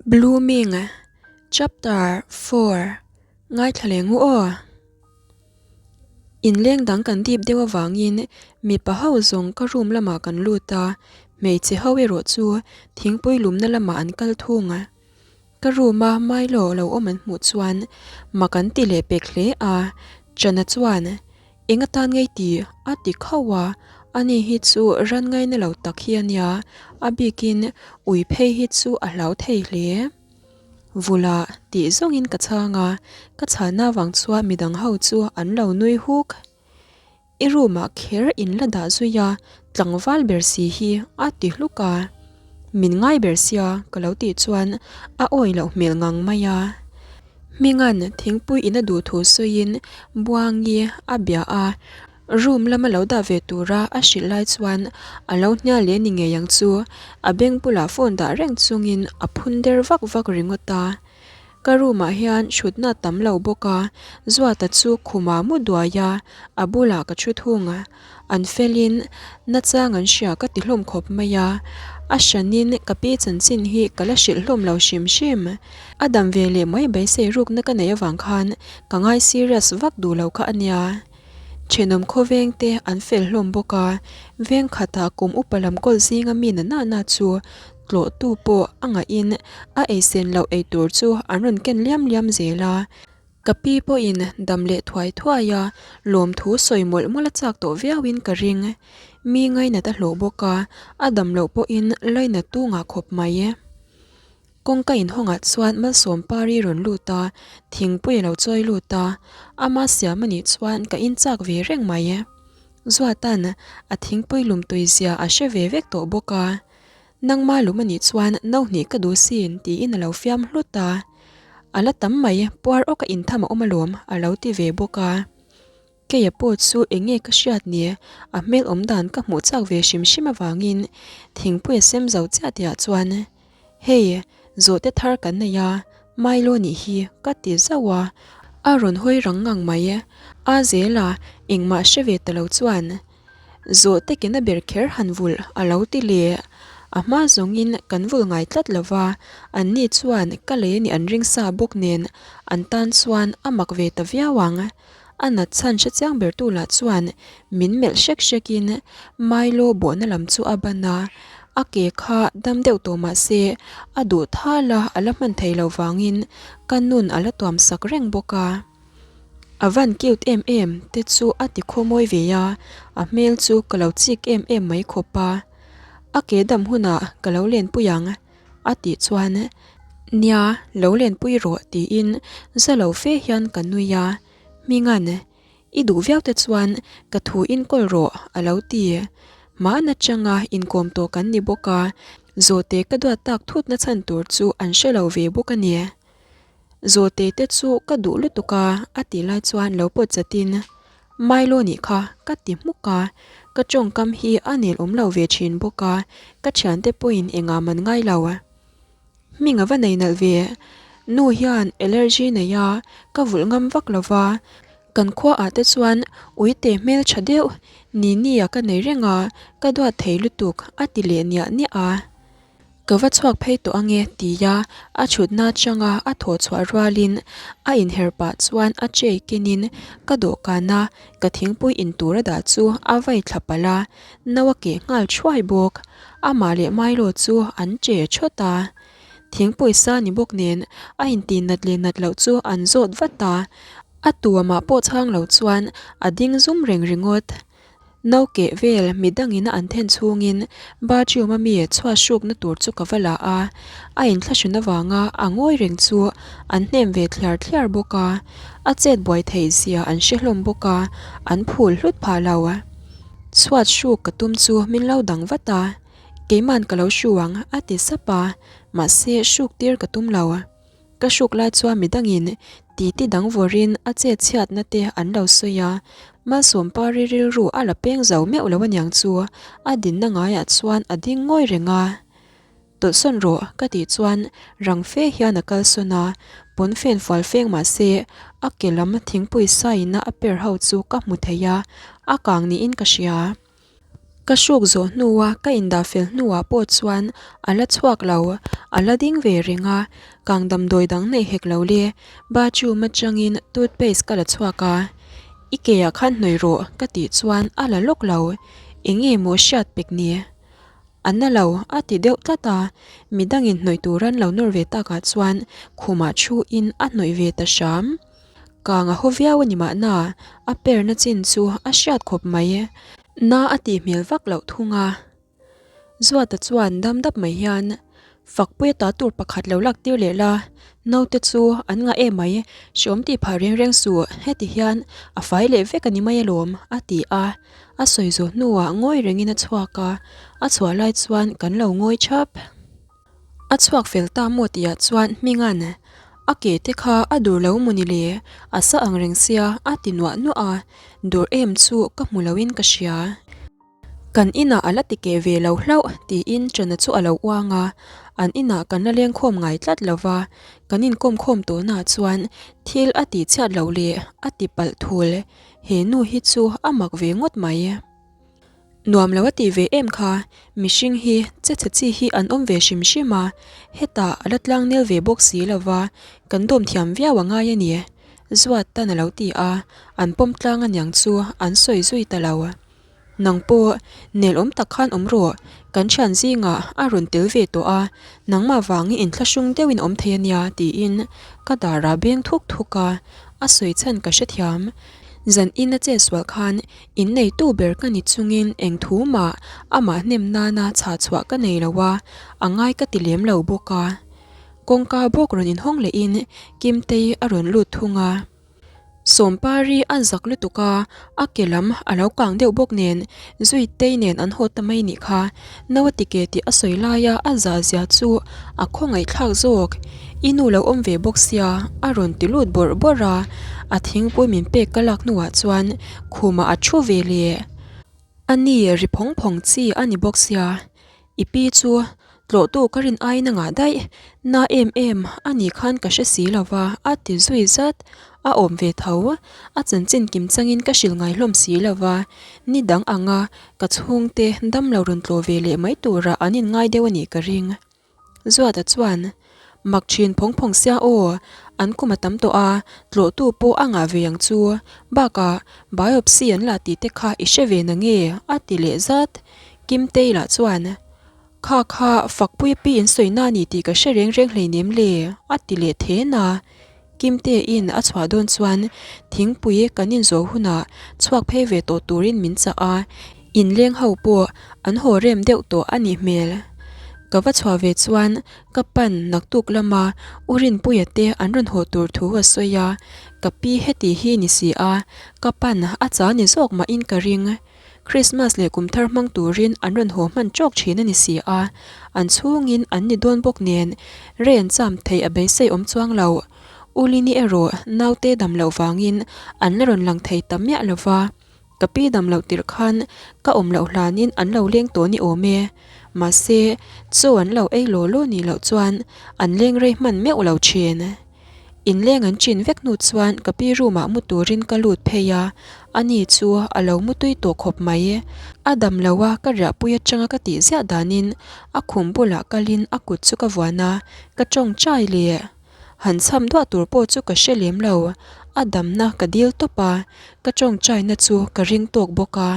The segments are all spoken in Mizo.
Blooming Chapter 4 Ngaithla leh ngu aw. Inleng dang kan dip deuh avangin mipa ho zawng ka room lamah kan lut a, hmeichhe ho erawh chu thingpui lumna lamah an kal thung a. Ka room a Milo lo awm an hmuh chuan mak an ti leh pek hle a, Chana chuan Eng atan ngei ti? a ti khauh a, ani hi chu ran ngaina lo tak hi a nia, a bikin ui phei hi chu a hlau thei hle. Vula tih zawngin ka chhang a, ka chhana avang chuan midang ho chu an lo nui huk. I room ah kher in la dah zui a, tlangval ber si hi a ti hluk a. Min ngai ber sia ka lo tih chuan a awi loh hmel ngang mai a. Hminga'n thingpui in a duh thu sawiin Buangi a bia a, room lama lo dah ve tura a hrilh lai chuan a lo hnial leh ni ngei ang chu, a beng bulah phone dah reng chungin a phun der vak vak ringawt a. Ka room ah hian thutna a tam lo bawk a, Zuata chu khumah mu duai a, a bulah ka thu thung a. An felin nachang an hria ka ti hlawm khawp mai a, a hranin ka pi chanchin hi ka la hrilh hlawm lo hrim hrim. A dam ve leh mai beisei rukna ka neih avang khan ka ngai serious vak duh lo kha a nia. Thenawm khawveng te an fel hlawm bawk a, veng khatah kum upa lam kawl zinga mi na na na chu tlawhtu pawh a ngahin a eisen loh ei tur chu an rawn ken liam liam zel a. Ka pi pawhin dam leh thuai thuai a, lawmthu sawi mawlh mawlh a chak tawh viauin ka ring. Mi ngainat a hlawh bawk a, a dam loh pawhin lainat tu ngah khawp mai. Kawngka inhawngah chuan Malsawm Pari rawn lut a, thingpui a lo chawi lut a, ama siam a nih chuan ka inchak ve reng mai. Zuatan a thingpui lum tui zia a hre ve vek tawh bawk a, Nangma lum a nih chuan no hnih ka duh sin tiin a lo fiam hlut a, a la tam mai puar awk a intham a awm alawm a lo ti ve bawk a. Keia pawh chu eng nge ka hriat ni, a hmel awm dan ka hmuh chak ve hrim hrim avangin thingpui a sem zo chiah tihah chuan Hei, zawhte thar kan nei a, Milo nih hi ka ti zauh a, a rawn hawi rang ngang mai. A zela engmah hre ve ta lo chuan Zawhte kena ber kher han vulh a lo ti leh. A hma zawngin kan vulh ngai tlat lo va, an ni chuan ka lei a nih an ring sa bawk nen an tan chuan a mak ve ta viau ang. A nat chhan hre chiang ber tu lah chuan min melh hrek hrekin Milo bawhna lam chu a ban a, a ke kha dam deuh tawh mah se a duh thal a a la hman thei lo vangin ka nun a la tuam sak reng bawk a. A van cute em em te chu a ti khawmawi ve a, a hmel chu ka lo chik em em mai khawp a. A ke dam hunah ka lo lenpui ang a tih chuan Nia, lo lenpui rawh tiin za lo fe hian ka nui a, Hminga'n i duh viau te chuan ka thu inkawl rawh a lo ti. Hmaan atanga inkawm tawh kan ni bawk a, zawhte ka duat tak thutna chhan tur chu an hre lo ve bawk a ni. Zawhte te chu ka duh lutuk a, a tih lai chuan lo pawt chatin, Milo nih kha ka ti hmuk a, ka tawngkam hi a nel awm lo ve thin bawk a, ka thiante pawhin engah man ngai lo. Hming a va nei nalh ve, nu hian allergy nei a, ka vulh ngam vak lo va, kan khua ah te chuan uite hmel tha deuh ni ni a ka nei reng a, ka duat thei lutuk a ti leh niah niah a. Ka va chhuak phei tawh ange tia a thutna atanga a thaw chhuah rualin a inher pah chuan a tray kinin ka dawhkana ka thingpui in tur a dah chu a vai thla palh a, no a keh nghal thuai bawk. Amah leh Milo chu an che thawt a. Thingpui sa ni bawk nen a intih nat leh nat loh chu an zawt vat a, a tu amah pawh chhang lo chuan a ding zum reng ringawt. No keh vel midangin a an then chhungin bathroom a mi chhuat hrukna tur chu ka va la a, a inthlahrun avanga a ngawi reng chu an hnem ve thliar thliar bawk a, a chet buai theih zia an hre hlawm bawk a, an phul hlut phah lo. Chhuat hruk ka tum chu min lo dang vat a, keiman ka lo hru ang a ti sap a, mahse hruk tir ka tum lo. Ka hruk lai chuan midangin titi dang vawrin a chet chhiatna te an lo sawi a, Malsawmpari rilru a la peng zo meuh lo aniang chu a dinna ngaiah chuan a ding ngawi reng a. Tawlhsawn rawh ka tih chuan rang fe hian a kalsawn a, pawn fen fual feng mah se a ke lam thingpui saina a per ho chu ka hmu thei a, a kang niin ka hria. Ka hruk zawh hnua ka indah fel hnuah pawh chuan a la chhuak lo, a la ding ve reng a, kang damdawi dang nei hek lo le, bathroom atangin toothpaste ka la chhuak a, I ke ah khan hnawih rawh ka tih chuan a la lawk lo, eng nge maw hriat pek ni? A na lo a ti deuh tlat a, midangin hnawih tur an lo nawr ve takah chuan khumah thu in a hnawih ve ta hram. Kang a haw viau a ni mahna, a perna chin chu a hriat khawp mai. Na a tih hmel vak loh thung a. Zuata chuan dam dap mai hian, Fakpuia ta tur pakhat lo lak tir leh la, naute chu an ngah em mai, hreawm tih phah reng reng suh, heti hian a fai leh vek a ni mai alawm, a ti a. A sawi zawh hnuah ngawi rengin a chhuak a, a chhuah lai chuan kan lo ngawi thap. A chhuak fel ta maw tihah chuan Hminga'n, A ke te kha a dur lo maw ni le? A sa ang reng sia, a ti nuah nuah a, dur em chu ka hmu loin ka hria. Kan inah a la ti keh ve lo hlauh tiin Chana chu a lo uang a, an inah kan la lengkhawm ngai tlat lo va, kan inkawm khawm tawhnaah chuan thil a tih chhiat loh leh a ti palh thul, he nu hi chu a mak ve ngawt mai. Nuam lo a tih ve em kha, mihring hi che chhe chi hi an awm ve hrim hrim a, hetah a la tlang nel ve bawk si lo va, kan dawm thiam viau a ngai a ni. Zuat tan a lo ti a, an pawm tlang aniang chu an sawi zui ta lo. Nang pawh nel awm tak khan awm rawh, kan thian zingah a rawn tel ve tawh a, nangmah vangin inthlahrung deuhin awm thei a nia tiin ka darah beng thuk thuk a, a sawi chhan ka hrethiam. Zan in a chetsual khan in neitu ber ka ni chungin eng thu mah amah hnem nana chhah chhuah ka nei lo a, a ngai ka ti lem lo bawk a. Kawngka bawk rawn inhawng lehin Kimtei a rawn lut thung a. Sawmpari a zak lutuk a, a ke lam a lo kang deuh bawk nen Zuitei nen an haw ta mai nih kha. No a ti ke tih a sawi laia a zah zia chu a khawngaihthlak zawk. I nu lo awm ve bawk sia a rawn ti lut bawrh bawrh a, a thingpui min pek ka lak hnuah chuan khumah a thu ve leh. A ni ri phawng phawng chi a ni bawk sia. I pi chu tlawhtu ka rin aiin a ngah daih, na em em a nih khan ka hre si lo va, a ti zui zat. A awm ve tho, a chanchin kim changin ka hrilh ngai hlawm si lo va, ni dang anga ka chhungte dam lo rawn tlawh ve leh mai turah an inngai deuh a nih ka ring. Zuata chuan, Mak thin phawng phawng sia aw, an kum a tam tawh a, tlawhtu pawh a ngah ve ang chu. Bakah, biopsy an la tih te kha i hre ve na nge? a ti leh zat. Kimtei lah chuan, Kha kha, Fakpuia pi in sawi na ni tih ka hre reng reng hleinem le, a ti leh then a. Kimtein a chhuah dawn chuan thingpui kan inzawh hunah chhuak phei ve tawh turin min chah a, inleng ho pawh an haw rem deuh tawh a nih hmel. Ka va chhuah ve chuan ka pan naktuk lama U Rinpuia te an rawn haw tur thu a sawi a, ka pi heti hi ni si a, ka pan a cha ni zawk mahin ka ring. Christmas leh kum thar hmang turin an rawn haw hman tawk thin a ni si a, an chhungin an ni dawn bawk nen rei an cham theih a beisei awm chuang lo. U Lini erawh naute dam loh vangin an la rawn lang thei ta miah lo va, ka pi dam loh tirh khan ka awm loh hlanin an lo leng tawh ni awm e. Mahse, chaw an lo ei law law nih loh chuan an leng rei hman meuh lo thin. Inleng an chin vek hnu chuan ka pi room ah mu turin ka lut phei a, ani chu a lo mu tui tawh khawp mai. A dam lo a, ka riahpui atanga ka tih ziah danin a khum bulah kalin a kut chu ka vuan a, ka tawngtai leh. Han chham duah tur pawh chu ka hre lem lo, a damna ka dil tawp a, ka tawngtaina chu ka ring tawk bawk a,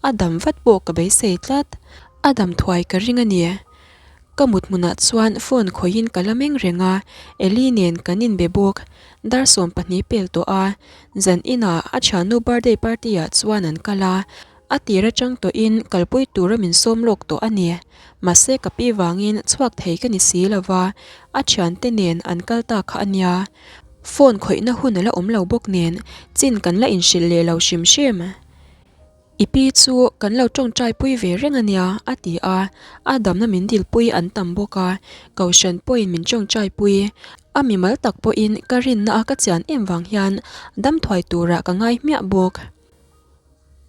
a dam vat pawh ka beisei tlat. A dam thuai ka ring a ni. Ka mut hmunah chuan phone khawihin ka la meng reng a, Eli nen kan inbe bawk. Dar 12 pel tawh a, zan inah a thiannu birthday party ah chuan an kal a, a tir atang tawhin kalpui tura min sawm lawk tawh a ni. Mahse ka pi vangin chhuak thei ka ni si lo va, a thiante nen an kal ta kha a nia. Phone khawihna hun a la awm lo bawk nen chin kan la inhrilh leh lo hrim hrim. I pi chu kan lo tawngtai pui ve reng a nia, a ti a. A damna min dilpui an tam bawk a, Kohhran pawhin min tawngtai pui. A mimal tak pawhin ka rinna a ka chian em vang hian dam thuai turah ka ngai hmiah bawk.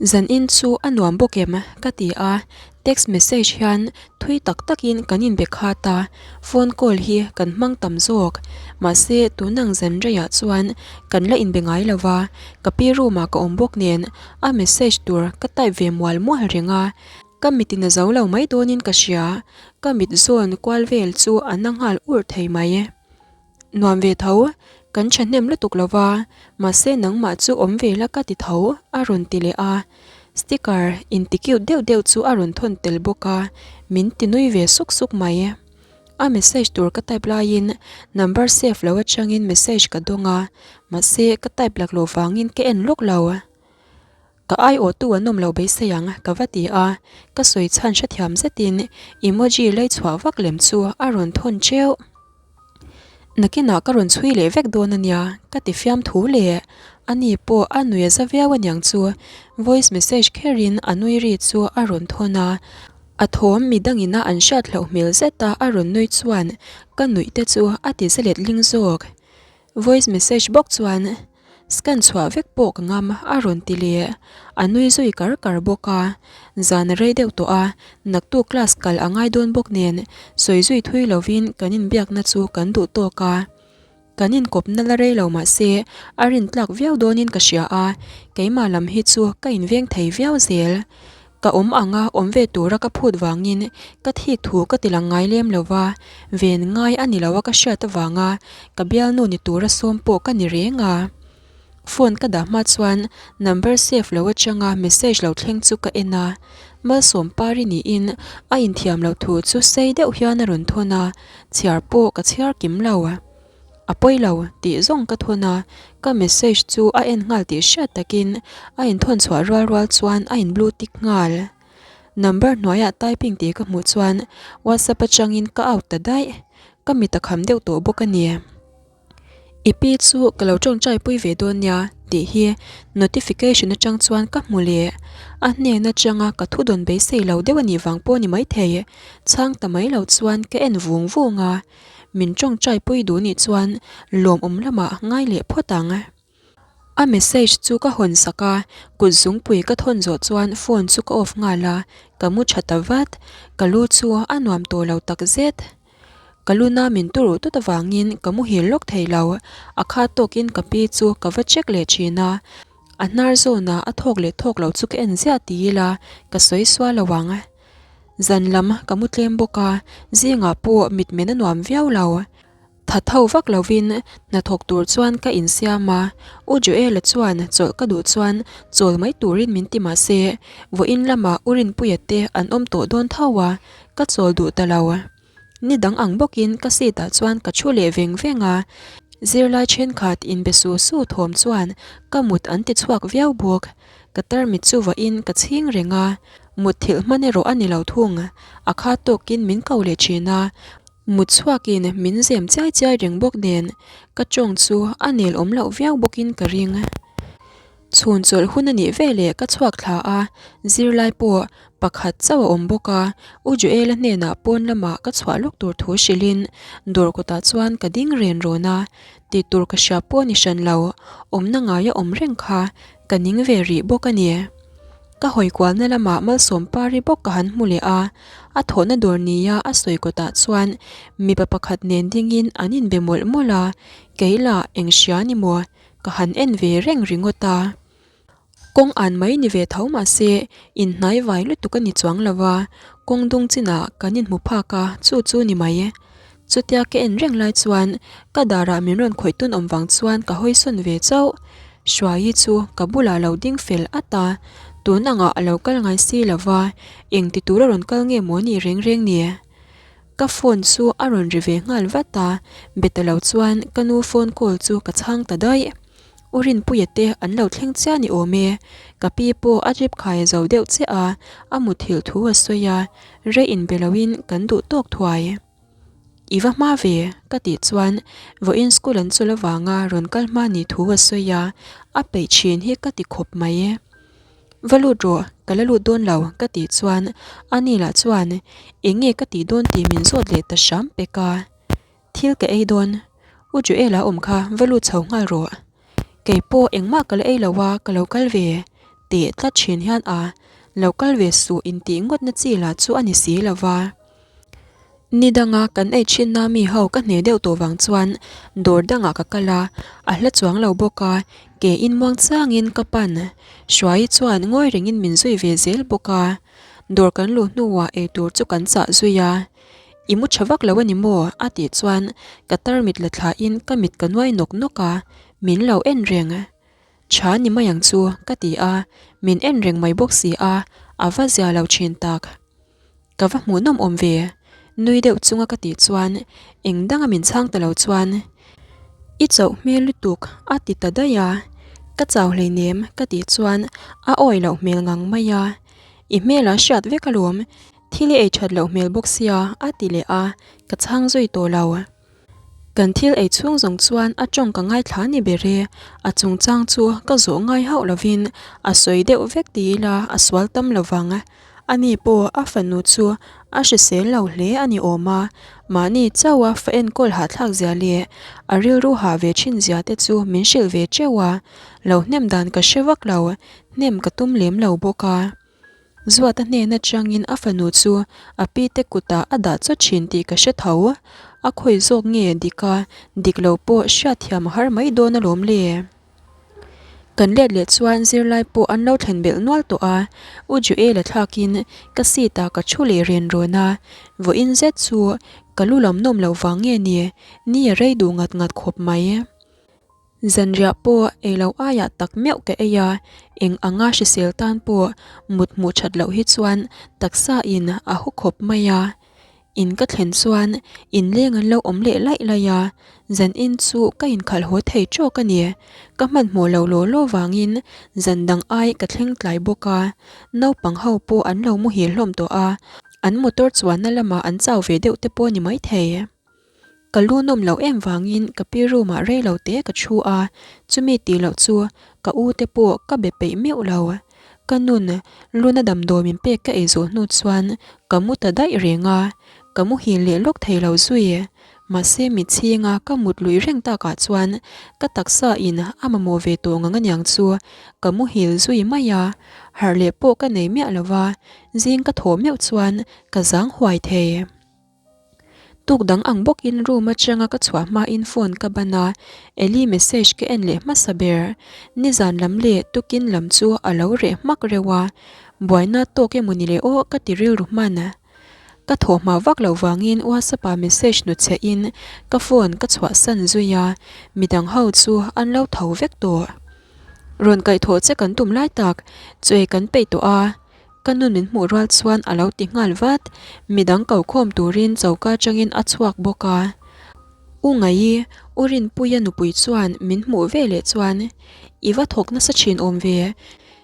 Zanin chu a nuam bawk em? ka ti a. Text message hian thui tak takin kan inbe khat a, phone call hi kan hmang tam zawk. Mahse, tunang zan reiah chuan kan la inbe ngai lo va, ka pi room ah ka awm bawk nen a message tur ka type ve mual mual reng a. Ka mit in a zo lo mai dawnin ka hria, ka mit zawn kual vel chu a na nghal urh thei mai. Nuam ve tho, kan thahnem lutuk lo va, mahse nangmah chu awm ve la ka ti tho, a rawn ti leh a. Sticker inti cute deuh deuh chu a rawn thawn tel bawk a, min ti nui ve suk suk mai. A message tur ka type laiin number save lo atangin message ka dawng a, mahse ka type laklawh vangin ka en lawk lo. Ka aiawhtu an awm lo beisei ang, ka va ti a, ka sawi chhan hrethiam zetin emoji lei chhuah vak lem chu a rawn thawn teuh. Nakinah ka rawn chhui leh vek dawn a nia, ka ti fiam thu leh. Ani pawh a nui a za viau aniang chu, voice message kherin a nui ri chu a rawn thawn a. A thawm midangina an hriat hlauh hmel zeta a rawn nui chuan ka nuih te chu a ti za let ling zawk. Voice message bawk chuan Scan chhuah vek pawh ka ngam a rawn ti leh. A nui zui kar kar bawk a. Zan a rei deuh tawh a, naktuk class kal a ngai dawn bawk nen sawi zui thui lovin kan inbiakna chu kan duh tawk a. Kan inkawpna la rei lo mah se a rintlak viau dawnin ka hria a, keimah lam hi chu ka inveng thei viau zel. Ka awm anga awm ve tura ka phut vangin ka thik thu ka ti lang ngai lem lo va, ven ngai a ni lo a ka hriat avanga ka bialnu ni tura sawm pawh ka ni reng a. Phone ka dah hma chuan number save lo atanga message lo thleng chu ka en a, Malsawm Pari niin a inthiam loh thu chu sei deuh hian a rawn thawn a, chhiar pawh ka chhiar kim lo. A pawi lo tih zawng ka thawn a, ka message chu a en nghal tih hriat takin a inthawn chhuah rual rual chuan a in blue tick nghal. Number hnuaiah typing tih ka hmuh chuan WhatsApp atangin ka out ta daih, ka mit a kham deuh tawh bawk a ni. I pi chu ka lo tawngtai pui ve dawn nia tih hi notification atang chuan ka hmu leh. A hnen atanga ka thu dawn beisei lo deuh a nih vang pawh a ni maithei, chhang ta mai lo chuan ka en vung vung a. Min tawngtai pui duh nih chuan lawmawm lamah ngai leh phawt ang. A message chu ka hawn sak a, kut zungpui ka thawn zawh chuan phone chu ka off nghal a, ka mu tha ta vat. Ka lu chu a nuam tawh lo tak zet. Ka lu na min tur tut avangin ka muhil lawk thei lo, a khat tawkin ka pi chu ka va check leh thin a. A hnar zawnah a thawk leh thawk lo chu ka en ziah ti ila ka sawi sual lo ang. Zan lam ka mu tlem bawk a, zingah pawh mitmen a nuam viau lo. Tha tho vak lovin hnathawk tur chuan ka insiam a, U Joel-a chuan chawlh ka duh chuan chawl mai turin min ti mah se, vawiin lamah U Rinpuia te an awm tawh dawn tho a, ka chawl duh ta lo. Ni dang ang bawkin ka seat ah chuan ka thu leh veng veng a, zirlai thenkhat inbe su su thawm chuan ka mut an ti chhuak viau bawk. Ka tarmit chu vahin ka chhing reng a, mutthilh hman erawh a ni lo thung. A kha tawkin min ko leh thin a, mut chhuakin min zem chiai chiai reng bawk nen ka tawng chu a nel awm loh viau bawkin ka ring. Chhun chawlh hun a nih veleh ka chhuak thla a, zirlai pawh pakhat chauh a awm bawk a, U Joel-a hnenah pawn lamah ka chhuah lawk tur thu hrilhin dawr kawtah chuan ka ding ren rawn a, tih tur ka hria pawh ni hran lo, awmna ngaia awm reng kha ka ning ve rih bawk a ni. Ka hawi kualna lamah Malsawm Pari bawk ka han hmu leh a, a thawhna dawr nia a sawi kawtah chuan mipa pakhat nen dingin an inbe mawlh mawlh a, kei lah eng hria ni maw? Ka han en ve reng ringawt a, kawng an mai ni ve tho mah se inhnai vai lutuk a ni chuang lo va, kawng dung chinah kan inhmu phak a, chu chu ni mai. Chutia ka en reng lai chuan ka darah min rawn khawih tun awm vang chuan ka hawi sawn ve chauh. Hruaii chu ka bulah lo ding fel at a, tun angah a lo kal ngai si lo va, eng ti tura rawn kal nge maw ni reng reng ni? Ka phone chu a rawn ri ve nghal vat a, be ta lo chuan ka nu phone call chu ka chhang ta daih. U Rinpuia te an lo thleng chiah ni awm e, ka pi pawh a drip khai a zo deuh chiah a, a muthilh thu a sawi a, rei inbe loin kan duh tawk thuai. I va hma ve, ka tih chuan vawiin school an chawlh avanga rawn kal hma ni thu a sawi a, a peih thin hi ka ti khawp mai. Va lut rawh, ka la lut dawn lo, ka tih chuan ani lah chuan eng nge ka tih dawn tih min zawt leh ta hram pek a. Thil ka ei dawn, U Joel-a awm kha va lut chho nghal rawh. Kei pawh engmah ka la ei lo a, ka lo kal ve teh tlat thin hian a, lo kal ve suh intih ngawtna chi lah chu a ni si lo va. Ni danga kan ei thinna mi ho ka hne deuh tawh vang chuan dawr dangah ka kal a, a hla chuang lo bawk a, ke in muang changin ka pan. Hruaii chuan ngawi rengin min zui ve zel bawk a. Dawr kan luh hnuah eitur chu kan chah zui a. I mu tha vak lo a ni maw? a tih chuan ka tarmit la thlain ka mit ka nuai nawk nawk a, min lo en reng. Tha ni mai ang chu ka ti a, min en reng mai bawk si a, a va zia lo thin tak. Ka va hmuh nawm awm ve, nui deuh chunga ka tih chuan eng danga min chhang ta lo chuan I chauh hmel lutuk a ti ta daih a, ka chau hleinem ka tih chuan a awi loh hmel ngang mai a, I hmel a hriat vek alawm, thil i ei that loh hmel bawk sia a ti leh a, ka chhang zui tawh lo. Kan thil ei chhung zawng chuan a tawng ka ngaithla ni ber e, a chungchang chu ka zawh ngai hauh lovin a sawi deuh vek ti ila a sual tam lo vang. Ani pawh a fanu chu a hrisel lo hle a ni awm a, mahni chauha fa enkawl hahthlak zia leh a rilru hah ve thin zia te chu min hrilh ve teuh a, lo hnem dan ka hre vak lo, hnem ka tum lem lo bawk a. Zuata hnen atangin a fanu chu a pi te kutah a dah chawt thin tih ka hre tho. A khawi zawk nge dik a, dik lo pawh hriatthiam a har mai dawn alawm le. Kan let leh chuan zirlai pawh an lo thlen belh nual tawh a, U Joel-a thlakin ka seat ah ka thu leh ren rawn a, vawiin zet chu ka lu lam nawm loh vang nge ni, ni a rei duh ngat ngat khawp mai. Zanriah pawh ei lo aiah tak meuh ka ei a, eng anga hrisel tan pawh mut hmuh that loh hi chuan taksa in a haw khawp mai a. In ka thlen chuan inleng an lo awm leh laih laih a, zan in chu ka inkhalh haw thei tawk a ni. Ka hmanhmawh lo law law vangin zan dang ai ka thleng tlai bawk a, naupang ho pawh an lo muhil hlawm tawh a, an motor chuanna lamah an chau ve deuh te pawh a ni maithei. Ka lu nawm loh em vangin ka pi room ah rei lo te ka thu a, chumi tih loh chu ka u te pawh ka be peih meuh lo. Ka nun luna damdawi min pek ka ei zawh hnu chuan ka mu ta daih reng a, ka muhil leh lawk thei lo zui. Mahse mitchhinga ka mut luih reng takah chuan ka taksa in a mamawh ve tawh ngang aniang chu ka muhil zui mai a, harh leh pawh ka nei miah lo va, zing ka thawh meuh chuan ka zang huai thei. Tuk dang ang bawkin room atanga ka chhuah hmain phone ka ban a, Ellie message ka en leh hmasa ber. Nizan lam leh tukin lam chu a lo reh hmak reuh a, buaina tawk emaw ni leh aw ka ti rilru hman. Ka thawh hma vak loh vangin WhatsApp ah message hnutchhe in ka phone ka chhuahsan zui a, midang ho chu an lo tho vek tawh. Rawn kaihthawh che kan tum lai tak, chawi kan peih tawh a. Ka nun min hmuh rual chuan a lo ti nghal vat, midang ko khawm turin choka atangin a chhuak bawk a. U Ngaii, U Rinpuia nupui chuan min hmuh ve leh chuan, I va thawk nasa thin awm ve,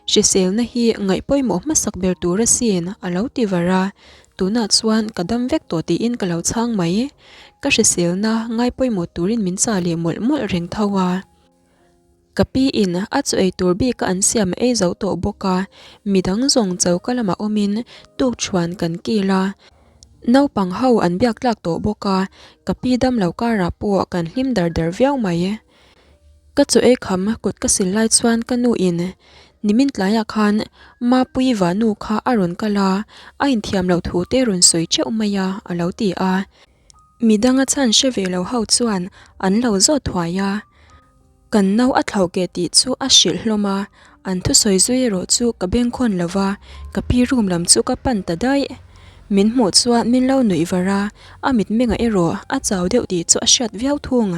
hriselna hi ngaih pawimawh hmasak ber tur asin a lo ti var a, tunah chuan ka dam vek tawh tiin ka lo chhang mai. Ka hriselna ngai pawimawh turin min chah leh mawlh mawlh reng tho a. Ka pi in a chaw ei tur bik a an siam a ei zo tawh bawk a, midang zawng choka lamah awmin tuk chhuan kan kil a, naupang ho an biak tlak tawh bawk a, ka pi dam lo karah pawh kan hlim dar dar viau mai. Ka chaw ei kham kut ka sil lai chuan ka nu in nimin tlaiah khan Mapuii vanu kha a rawn kal a, a inthiam loh thu te rawn sawi teuh mai a a lo ti a. Midang a chhan hre ve lo ho chuan an lo zawt thuai a. Kan nau a thlauh keh tih chu a hrilh hlawm a, an thusawi zui erawh chu ka bengkhawn lo va, ka pi room lam chu ka pan ta daih. Min hmuh chuan min lo nuih var a, a mitmengah erawh a chau deuh tih chu a hriat viau thung.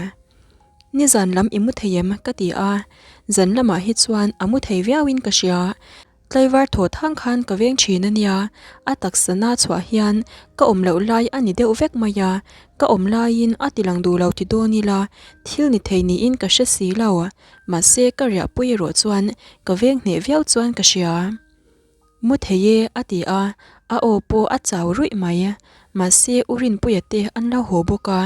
Nizan lam i mu thei em? ka ti a, zan lamah hi chuan a mu thei viauin ka hria. Tlaivar thaw thang khan ka veng thin a nia, a taksa na chhuah hian ka awm loh lai a ni deuh vek mai a, ka awm laiin a ti lang duh lo ti dawn ila, thil ni thei niin ka hre si lo, mahse ka riahpui erawh chuan ka veng hneh viau chuan ka hria. Mu thei e a ti a, a aw pawh a chau ruih mai, mahse U Rinpuia te an lo haw bawk a,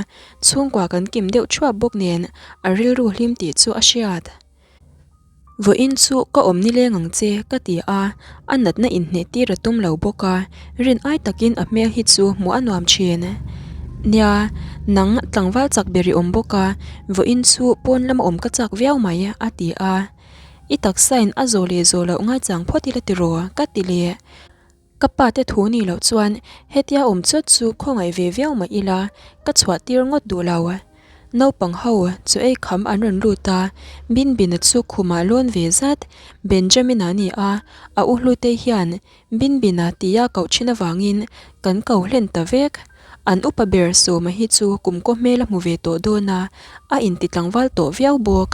chhungkua kan kim deuh thuap bawk nen a rilru hlim tih chu a hriat. Vawiin chu ka awm nileng ang che ka ti a, a natna inhneh tir a tum lo bawk a, rin ai takin a hmel hi chu hmuh a nuam thin. Nia, nang tlangval chak ber i awm bawk a, vawiin chu pawn lama awm ka chak viau mai a ti a. I taksain a zawh leh zawh loh ngaichang phawt ila tiraw ka ti leh. Ka pa te thu nih loh chuan hetia awm chawt chu khawngaih ve viau mah ila ka chhuah tir ngawt duh lo. Naupang ho chu ei kham an rawn lut a, Binbina chu khumah lawn ve zat. Benjamin-a a ni a, a u Hlutei hian Binbina tia koh thin avangin kan ko hlen ta vek. An upa ber Sawma hi chu kumkaw hmel a hmu ve tawh dawn a, a inti tlangval tawh viau bawk.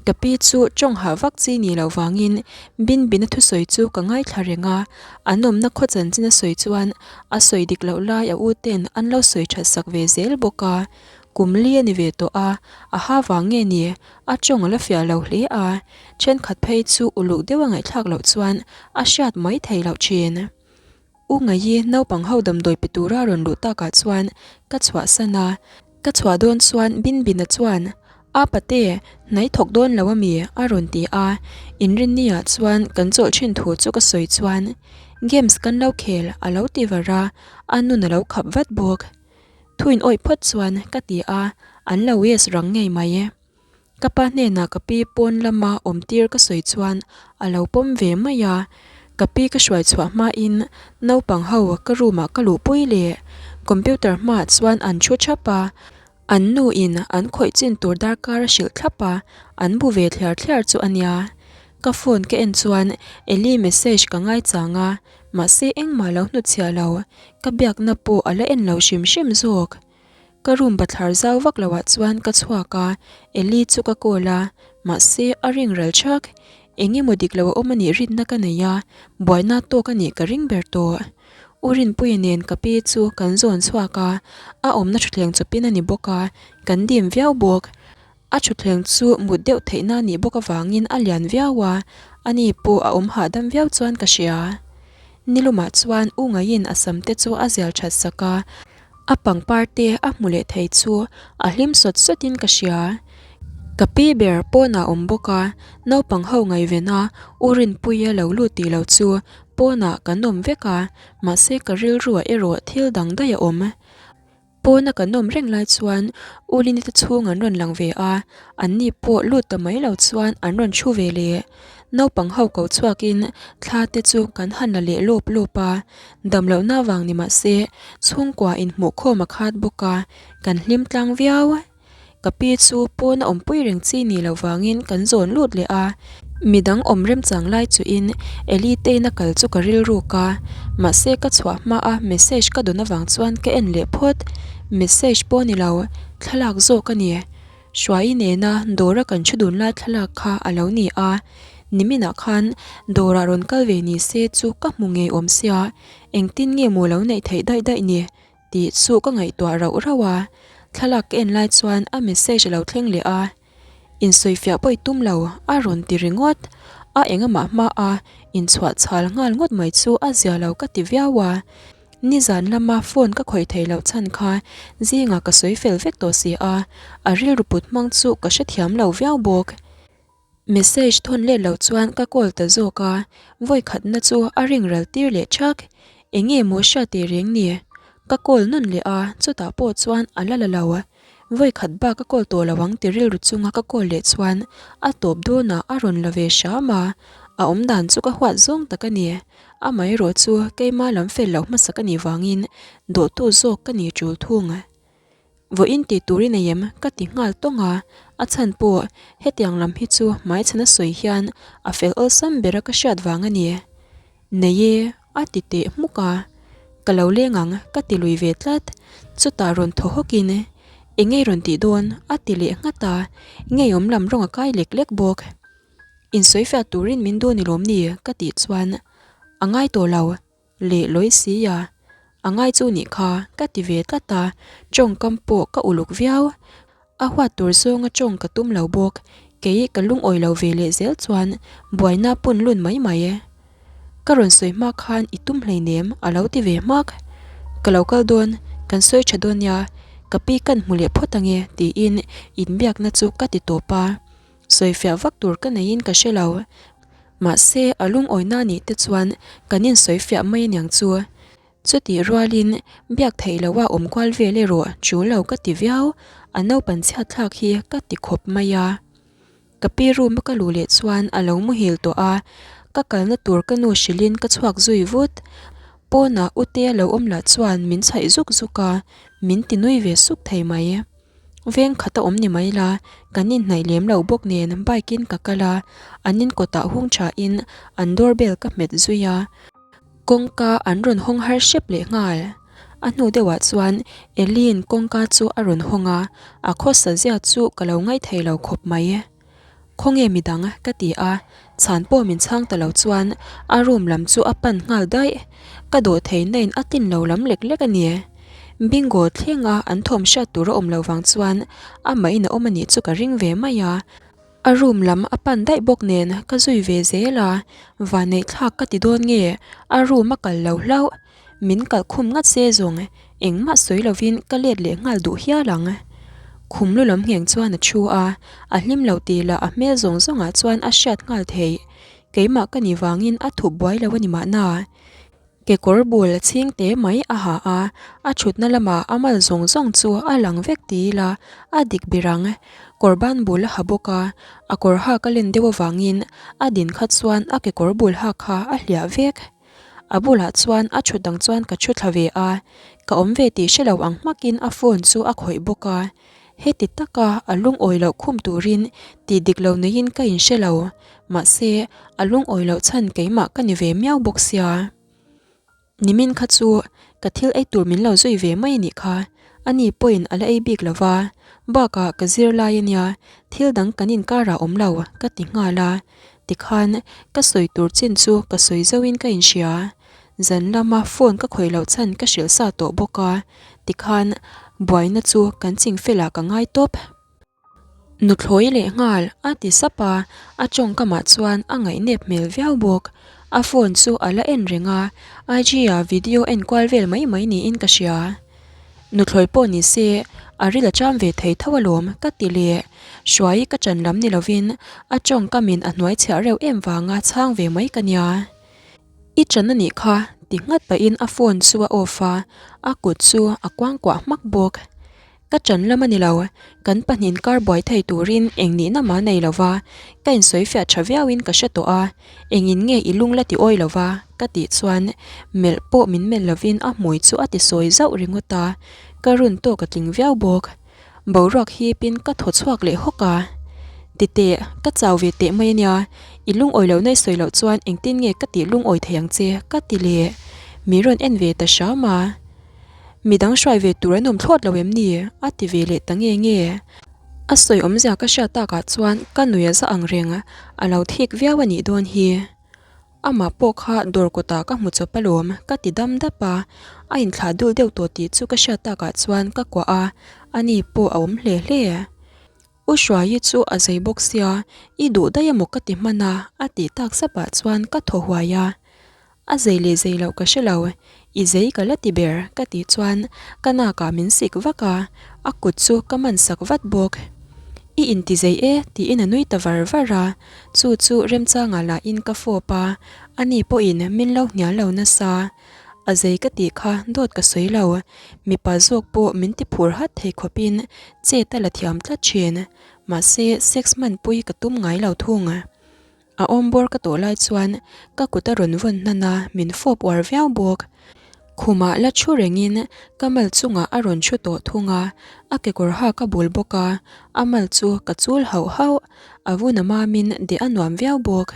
Ka pi chu tawng hah vak chi ni loh vangin Binbina thusawi chu ka ngaithla reng a, an awmna khaw chanchin a sawi chuan a sawi dik loh lai a u ten an lo sawi that sak ve zel bawk a. Kum li a ni ve tawh a, a ha vang nge ni, a tawng a la fiah lo hle a, thenkhat phei chu uluk deuh a ngaihthlak loh chuan a hriat mai thei loh thin. U Ngaii naupang ho damdawi pe tura rawn luh takah chuan ka chhuahsan a, ka chhuah dawn chuan Binbina chuan, A pate, hnai thawk dawn lo ami? a rawn ti a, inrinni-ah chuan kan chawlh thin thu chu ka sawi chuan, Games kan lo khel a lo ti var a, a nun a lo khap vat bawk. Thuin awih phawt chuan ka ti a, an lo yes rang ngei mai. Ka pa hnenah ka pi pawn lama awm tir ka sawi chuan a lo pawm ve mai a, ka pi ka hruai chhuah hmain naupang ho ka room ah ka luhpui leh computer hmaah chuan an thu thap a, an nu in an khawih chin tur darkar a hrilh thlap a, an bu ve thliar thliar chu a nia. Ka phone ka en chuan Ellie message ka ngaichang a, mahse engmah lo hnutchhiah lo, ka biakna pawh a la en lo hrim hrim zawk. Ka room bathlar zau vak lo ah chuan ka chhuak a, Ellie chu ka call a, mahse a ring ral thak. Eng emaw dik lo a awm anih rinna ka nei a, buaina tawk anih ka ring ber tawh. U Rinpuia nen ka pi chu kan zawn chhuak a, a awmna thutthleng chawpin a ni bawk a, kan dim viau bawk. A thutthleng chu mut deuh theihna anih bawk avangin a lian viau a, ani pawh a awm hahdam viau chuan ka hria. Nilumah chuan U Ngaiin a sam te chu a zial that sak a, A pangpar te a hmu leh thei chu a hlim sawt sawt in ka hria. Ka pi ber pawnah awm bawk a, naupang ho ngaihven a U Rinpuia lo lut tih lo chu pawnah kan awm vek a, mahse ka rilruah erawh thil dang daih a awm. Pawna kan awm reng lai chuan U Lini te chhung an rawn lang ve a, anni pawh lut ta mai lo chuan an rawn thu ve leh. Naupang ho ko chhuakin thla te chu kan han la leh lawp lawp a, dam lohna vang ni mah se chhungkua inhmuhkhawm a khat bawk a, kan hlim tlang viau. Ka pi chu pawn a awmpui reng chi ni lo vangin kan zawn lut leh a, midang awm remchang lai chuhin Eli tein a kal chu ka rilruk a, mahse ka chhuah hma a message ka dawn avang chuan ka en leh phawt, message pawh ni lo, thlalak zawk a ni. Hruai nena dawra kan thu dun lai thlalak kha a lo ni a, niminah khan dawrah rawn kal ve ni se chu ka hmu ngei awm sia, engtin nge maw lo neih theih daih daih ni tih chu ka ngaihtuah rauh rauh a, thlalak ka en lai chuan a message a lo thleng leh a, insawifiah pawh i tum lo a rawn ti ringawt, a engamah hma a inchhuah chhal nghal ngawt mai chu a zia lo ka ti viau a. Nizan lama phone ka khawih theih loh chhan kha zingah ka sawi fel vek tawh si a, a rilru put hmang chu ka hrethiam lo viau bawk. Message thawn let lo chuan ka call ta zawk a, vawi khatna chu a ring ral tir leh thak. Eng nge maw hria teh reng ni? Ka call nawn leh a, chutah pawh chuan a la la lo. Vawi khat bak ka call tawh lo ang ti rilru chunga ka call leh chuan a tawp dawnah a rawn la ve hram a, a awmdan chu ka huat zawng tak a ni. Amaherawh chu keima lam fel loh hmasa ka nih vangin dawhtu zawk ka ni tul thung. Vawiin tih tur i nei em? ka ti nghal tawng a, a chhan pawh hetiang lam hi chu hmaichhana sawi hian a fel awlsam bera ka hriat vang a ni. Nei e, a ti teh hmuk a, ka lo leng ang ka ti lui ve tlat, chutah rawn thaw hawkin eng nge rawn tih dawn? a ti leh nghat a, ngeiawm lam rawng a kai lek lek bawk. Insawifiah turin min duh ni lawm ni? ka tih chuan a ngai tawh lo leh lawi si a, a ngai chu nih kha ka ti ve tlat a, tawngkam pawh ka uluk viau. A huat tur zawnga tawng ka tum lo bawk, kei ka lungawi lo ve leh zel chuan buaina pun lun mai mai e. Ka rawn sawi hma khan i tum hleinem a lo ti ve hmak. Ka lo kal dawn, kan sawi tha dawn nia, ka pi kan hmu leh phawt ange tiin inbiakna chu ka ti tawp a. Sawifiah vak tur ka neiin ka hre lo. Mahse, a lungawina nih te chuan kan insawifiah mai aniang chu. Chutih rualin biak theih loha awm kual vel erawh tul lo ka ti viau, a naupan chhiat thlak hi ka ti khawp mai a. Ka pi room a ka luh leh chuan a lo muhil tawh a, ka kalna tur ka nu hrilhin ka chhuak zui vut. Pawnah Utea lo awm lah chuan min chhaih zuk zuk a, min ti nui ve suk thei mai. Veng khat a awm ni mai la, kan inhnaih lem lo bawk nen bike in ka kal a, an in kawtah hung tha in an door bell ka hmet zui a. Kawngka an rawn hawng har hrep leh nghal. A hnu deuhah chuan Eli'n kawngka chu a rawn hawng a, a khawsa zia chu ka lo ngaithei lo khawp mai. Khawnge midang? ka ti a, chhan pawh min chhang ta lo chuan a room lam chu a pan nghal daih. Ka dawh thei na in a tin lo lam lek lek a ni. Bingo thleng a an thawm hriat tur a awm lo vang chuan amah in a awm a nih chu ka ring ve mai a. A room lam a pan daih bawk nen ka zui ve zel a, vanneih thlak ka ti dawn nge a room a kal lo hlauh. Min kalh khum ngat se zawng engmah sawi lovin ka let leh nghal duh hial ang. Khum lu lam ngheng chuan a thu a, a hlim lo tih lah a hmel zawng zawngah chuan a hriat nghal theih. Keimah ka nih vangin a thup buai lo a ni mahna. Kekawr bul chhing te mai a ha a, a thutna lamah a mal zawng zawng chu a lang vek ti ila a dik ber ang. Kawr ban bul a ha bawk a, a kawr hak a len deuh avangin a din kha chuan a kekawr bul hak kha a hliah vek. A bulah chuan a thut dang chuan ka thu thla ve a, ka awm ve tih hre lo ang hmakin a phone chu a khawih bawk a. Heti taka a lungawi loh khum turin tih dik lo neiin ka inhre lo, mahse a lungawi loh chhan keimah ka ni ve miau bawk sia. Nimin kha chu ka thil ei tur min lo zui ve mai a nih kha, ani pawhin a la ei bik lo va, bakah ka zir lai a nia, thil dang kan inkarah awm lo ka ti nghal a. Tikhan ka sawi tur chin chu ka sawi zauhin ka inhria. Zan lama phone ka khawih loh chhan ka hrilh sa tawh bawk a, tikhan buaina chu kan ching felah ka ngai tawp. Nuthlawi leh nghal a ti sap a, a tawngkamah chuan a ngaihnep hmel viau bawk. A phone chu a la en reng a, IG ah video en kual vel mai mai niin ka hria. Nuthlawi pawh ni se, a ril a cham ve thei tho alawm ka ti leh. Hruai ka ṭan lam ni lovin a tawngkamin a hnuai chhiah reuh em vanga chhang ve mai ka nia. I ṭan a nih kha ti nghat pahin a phone chu a off a, a kut chu a kuangkuah hmak bawk. Ka ṭan lam a ni lo, kan pahnihin kar buai thei turin eng nihna mah nei lo va, ka insawi fiah ṭha viauin ka hre tawh a, engin nge i lung la ti awi lo va? ka tih chuan melh pawh min melh lovin a hmui chu a ti sawi zauh ringawt a, ka run tawk a tling viau bawk. Boruak hipin ka thaw chhuak leh hawk a, Titeh, ka chau ve teh mai a nia, i lungawi lohna i sawi loh chuan engtin nge ka tih lungawi thei ang che? ka ti leh. Min rawn en ve ta hram a. Midang hruai ve tur an awm thlawt lo em ni? a ti ve leh ta nge nge. A sawi awmzia ka hriat takah chuan ka nui a za ang reng, a lo thik viau a nih dawn hi. Amah pawh kha dawr kawtah ka hmu chawp alawm, ka ti dam dap a. A inthlah dul deuh tawh tih chu ka hriat takah chuan ka kuah a, ani pawh a awm hle hle. U Hruaii chu a zei bawk sia, i duh daih emaw ka ti hman a, a tih tak sapah chuan ka thaw huai a. A zei leh zei loh ka hre lo, i zei ka la ti ber ka tih chuan ka nakah min sik vak a, a kut chu ka man sak vat bawk. I inti zei e tiin a nui ta var var a, chu chu remchangah lahin ka fawp a, ani pawhin min lo hnial lo nasa. A zei ka tih kha dawt ka sawi lo, mipa zawk pawh min ti phur hat thei khawpin chet a la thiam tlat thin, mahse sex hmanpui ka tum ngai lo thung. A awmbawr ka tawh lai chuan ka kut a rawn vawn hnan a, min fawp uar viau bawk. Khumah la thu rengin ka mal chungah a rawn thu tawh thung a, a kekawr hak a bul bawk a, a mal chu ka chul hauh hauh. A vun a mamin deh a nuam viau bawk.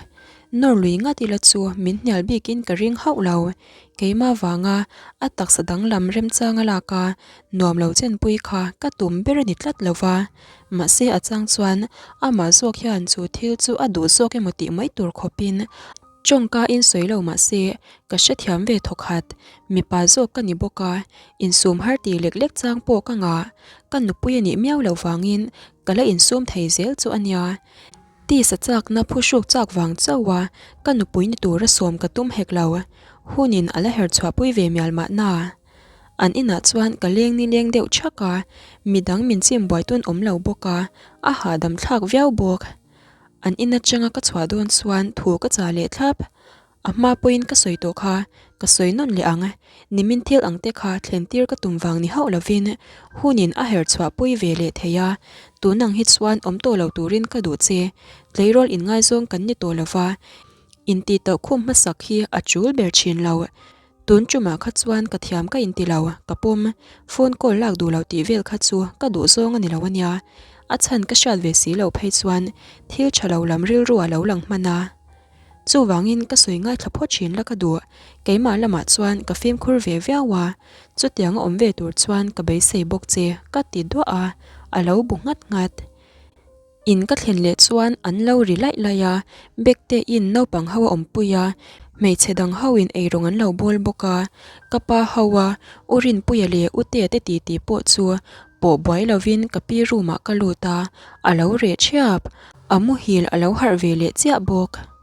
Nawr lui ngat ila chu min hnial bikin ka ring hauh lo. Keimah vanga a taksa danglam remchang a lak a, nuam lo chenpui kha ka tum ber a ni tlat lo va. Mahse a chang chuan amah zawk hian chu thil chu a duh zawk emaw tih mai tur khawpin tawngka in sawi lo mahse ka hrethiam ve thawkhat. Mipa zawk ka ni bawk a, insum har tih lek lek chang pawh ka ngah. Ka nupui a nih miau loh vangin ka la insum thei zel chu a nia. Tisa chakna phuhruk chak vang chauh a ka nupui ni tura sawm ka tum hek lo. Hunin a la her chhuahpui ve mial mahna. An inah chuan ka leng ni leng deuh thak a, midang min chim buai tun awm lo bawk a, a hahdam thlak viau bawk. An in atanga ka chhuah dawn chuan thu ka chah leh thlap. A hma pawhin ka sawi tawh kha, ka sawi nawn leh ang. Nimin thil ang te kha thlen tir ka tum vang ni hauh lovin hunin a her chhuah pui ve leh thei a, tun ang hi chuan awm tawh lo turin ka duh che. Tleirawl inngaizawng kan ni tawh lova, intih tauh khum hmasak hi a tul ber thin lo. Tun tumah kha chuan ka thiam ka inti lo, ka pawm. Phone call lak duh loh tih vel kha chu ka duh zawng a ni lo a nia. A chhan ka hriat ve si loh phei chuan thil tha lo lam rilru a lo lang hman a. Chuvangin ka sawi ngaithla phawt thin la ka duh. Keimah lamah chuan ka fimkhur ve viau a, chutiang a awm ve tur chuan ka beisei bawk che ka ti duah a, a lo bu nghat nghat. In ka thlen leh chuan an lo ri laih laih a, Bekte in naupang ho a awmpui a, hmeichhe dang ho in eirawng an lo bawl bawk a, ka pa ho a, U Rinpuia leh U Tea te titi pawh chu pawh buai lovin ka pi room ah ka lut a, a lo reh thiap, a muhil a lo harh ve leh chiah bawk.